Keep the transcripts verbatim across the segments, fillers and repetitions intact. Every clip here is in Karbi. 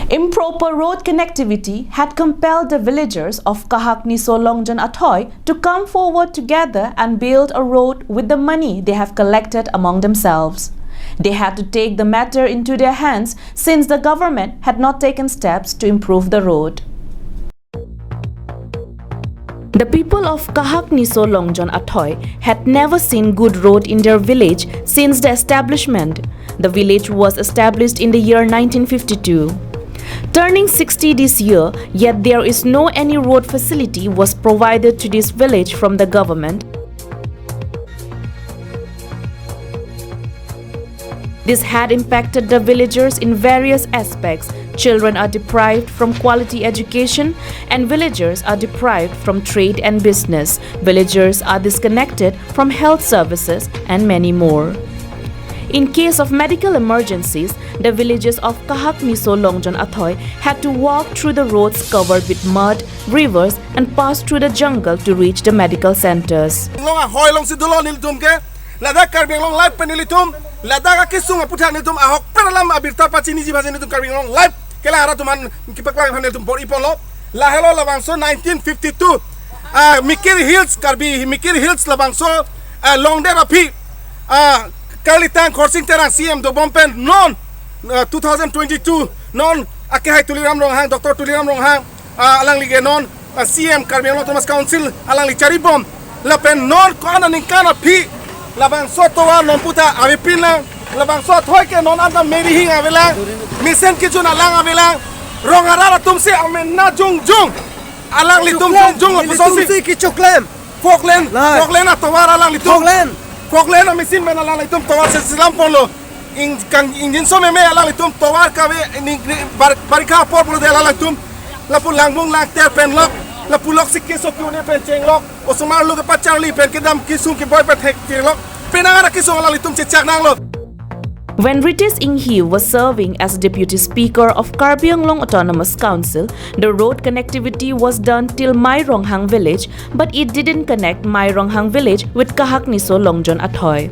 Improper road connectivity had compelled the villagers of Kahak Niso Longjon Athoi to come forward together and build a road with the money they have collected among themselves. They had to take the matter into their hands since the government had not taken steps to improve the road. The people of Kahak Niso Longjon Athoi had never seen good road in their village since the establishment. The village was established in the year nineteen fifty-two. Turning sixty this year, yet there is no any road facility was provided to this village from the government. This had impacted the villagers in various aspects. Children are deprived from quality education, and villagers are deprived from trade and business. Villagers are disconnected from health services and many more. In case of medical emergencies, the villages of Kahak Niso Longjon Athoi had to walk through the roads covered with mud, rivers, and pass through the jungle to reach the medical centers. Long ahoi alongsi dolo nelitum ke. Ladak Karbi Anglong Live pen nelitum, ladak akesung aputhak nelitum ahok pen alam abirta pachiniji bhaji nelitum Karbi Anglong Live kelang arat atum aphan kepaklang aphan nelitum bor-iponlo. Lahelo labangso nineteen fifty-two, ah, Mikir Hills, Karbi Mikir Hills labangso, ah, Longdet aphi, ah, Karlitang Khorsing Terang C M dobom pen non, ah, two thousand twenty-two non akehai Tuliram Ronghang, Doctor Tuliram Ronghang, ah, alangli ke non, ah, C M Karbi Anglong Autonomous Council alangli charibom. Lapen non ko-an aningkan aphi labangso tovar non puta avepinlang. Labangso athoi ke non anta meri hing avelang, mesen kejun alang avelang. Rong arat atumsi amen na jongjong, alanglitum jongjong apusonsi kichoklem. Falkland, Lai. Falkland atovar alanglitum. Falkland. Falkland a-machine pen alanglitum tovar selam ponlo. Ing kang ingjinso meme alanglitum tovar kave ning bar, barikha apor pulote alanglitum lapu langbung langter penlok, lapu loksi keso ke-un-e pen chenglok, osomar lo kepacharli pen kedam kesung keboi pen thekchenglok, penang ara kesung alanglitum chechak nanglo. When Ritesh Enghi was serving as Deputy Speaker of Karbi Anglong Autonomous Council, the road connectivity was done till Mai Ronghang village, but it didn't connect Mai Ronghang village with Kahak Niso Longjon Athoi.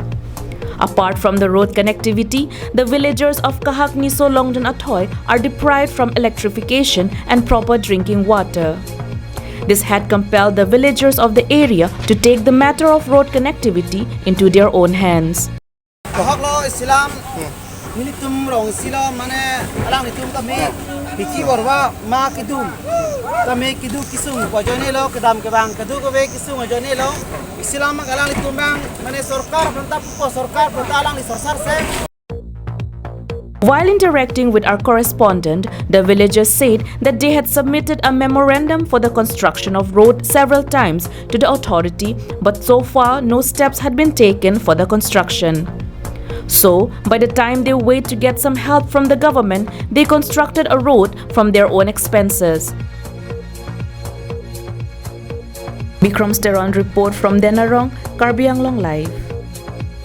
Apart from the road connectivity, the villagers of Kahak Niso Longjon Athoi are deprived from electrification and proper drinking water. This had compelled the villagers of the area to take the matter of road connectivity into their own hands. Ahok lo isilam, nelitum rong isi lo mane alanglitum kami, Hichi Borwa ma kedum. Kami kedo kesung ajoine lo, kedam kevang kedo kave kesung ajoine lo. Isilam alanglitum abang mane sorkar aphan ta pupo, sorkar aphan ta alangli sorsarse. While interacting with our correspondent, the villagers said that they had submitted a memorandum for the construction of road several times to the authority, but so far no steps had been taken for the construction. So, by the time they wait to get some help from the government, they constructed a road from their own expenses. Bikram Teron report from Denarong, Karbi Anglong Live.